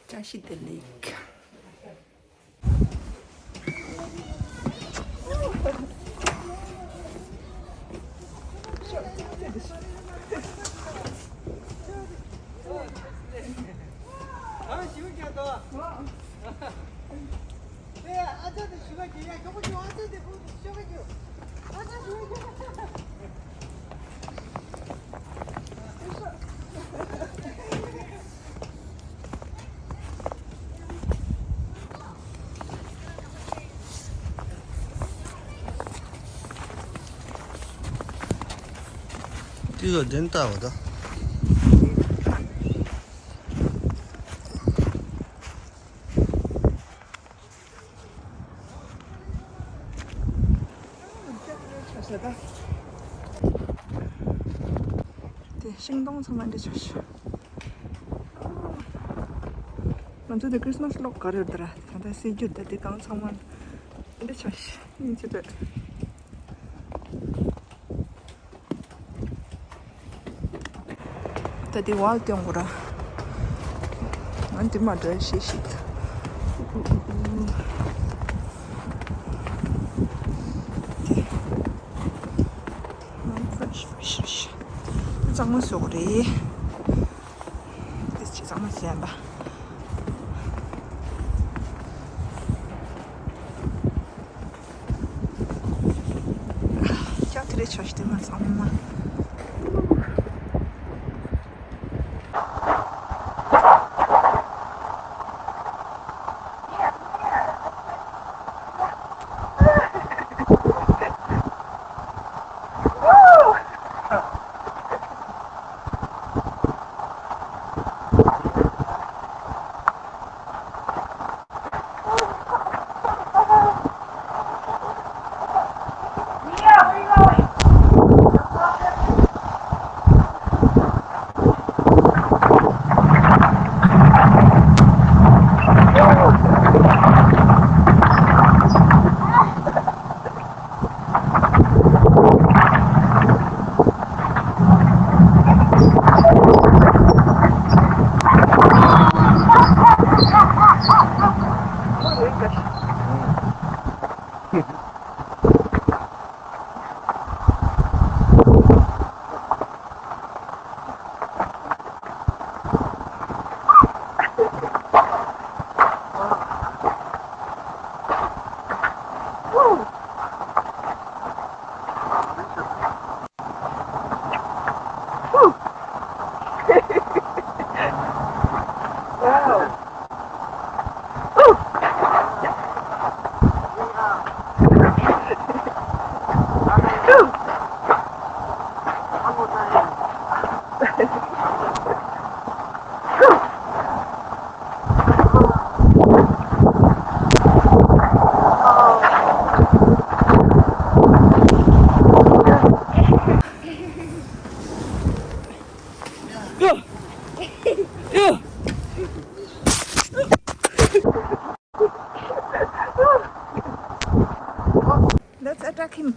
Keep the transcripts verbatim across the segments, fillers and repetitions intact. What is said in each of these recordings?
བཀྲ་ཤིས་བདེ་ལེགས། ཏི་ལོ་དེན་ལྟ་བ་ད། དེ་ཤིང་སྡོང་ཚང་མ་འདི་ཆགས་ཤག་ང་ཚོ་དེ་ཁྲིས་མ་སི་གློག་ག་རེ་ཡོད་ད་ར། ད་ལྟ་སྲིད་ཇུས་ད་དེ་གང་ཚང་མ་འདི་ཆགས་ཤག་སྙིང་རྗེ་འདོད། ད་དེ་བལ་སྟོན་དགོས་ར། ང་འདི་མ་འདྲ་ཤེས་ཤིག་གཙང་མ་བཟོ་དགོས་རེད། དེ་ཆེ་གཙང་མ་བཟོས་ཡིན་པ། ཀྱང་དེ་རེད་ཆོག་ཤི་དེ་མ་ཚང་མ། Let's attack him.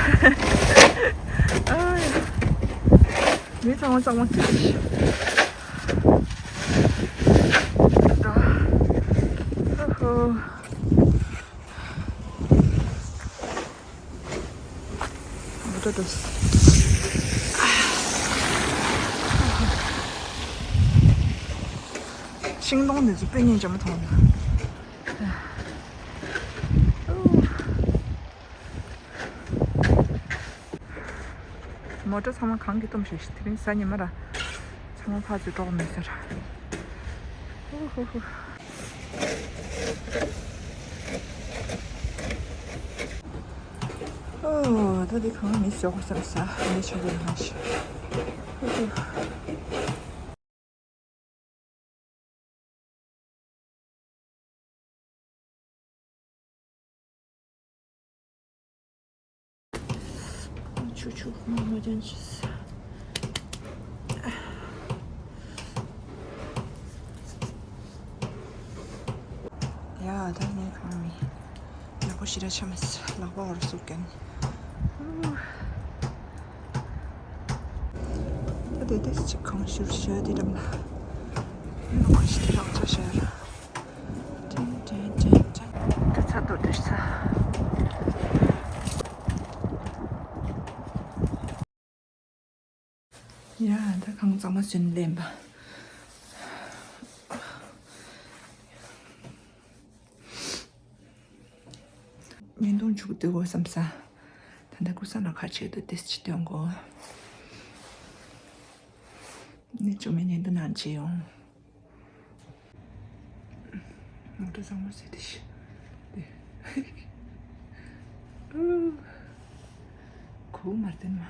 ཨ་ཡ། མི་ཚང་མ་གཙང་མ་བྱས། ད། ཨོ་ཧོ། མོ་ཊ་འགྲོ། ཤིང་སྡོང་འདི་ཚོ་དཔེ་སྙིང་རྗེ་མོ་མཐོང་ན། མོ་ཊ་ཚང་མ་གངས་ཀྱིས་བཏུམས་ཤག་དེ་རིང་གཟའ་ཉི་མ་ར། ཚང་མ་ཕར་ཚུར་འགྲོ་མི་ཟེར། ཧུ་ཧུ་ཧུ། ཨོ། ད་འདི་གང་མི་ཟོག་བསམ་ས་མི་ཆོག་གི་མ་ཤེས། ཧུ་ཧུ། ཆུ་ཆུ་མ་མ་ཅན་ཆིས། ཡ་ད་ནས་གང་མི་ཡག་པོ་ཞེ་དྲག་ཆགས་མེད། ལག་པ་འོར་ཟུག་གན། ད་དེ་དེ་ཅིག་གང་ཤུར་ཤུར་དེ་འགྲམ་ལ། ཡང་ཁོ་ཞིག་དེ་རང་ཚོ་ཤར། ཅན་ཅན་ཅན་ཅན། ད་ཚ་དོ་དེ་ཚ། ཡ་ད་གང་གཙང་མ་བྱིན་ལེན་པ། བརྙན་ཐུང་མཇུག་བསྡུ་དགོས་བསམ་ས། ད་ལྟ་ཀུ་ས་ན་ཁ་ཆེ་དུ་ཏེ་སི་ཅི་སྟོན་གོ། ནི་ཅོ་མི་ཉན་དུ་ནང་ཆེ་ཡོང་། ང་ཏོ་བཟང་མོ་ཟེར་ཏེ་ཤི། གོ་མ་བསྟན་མ།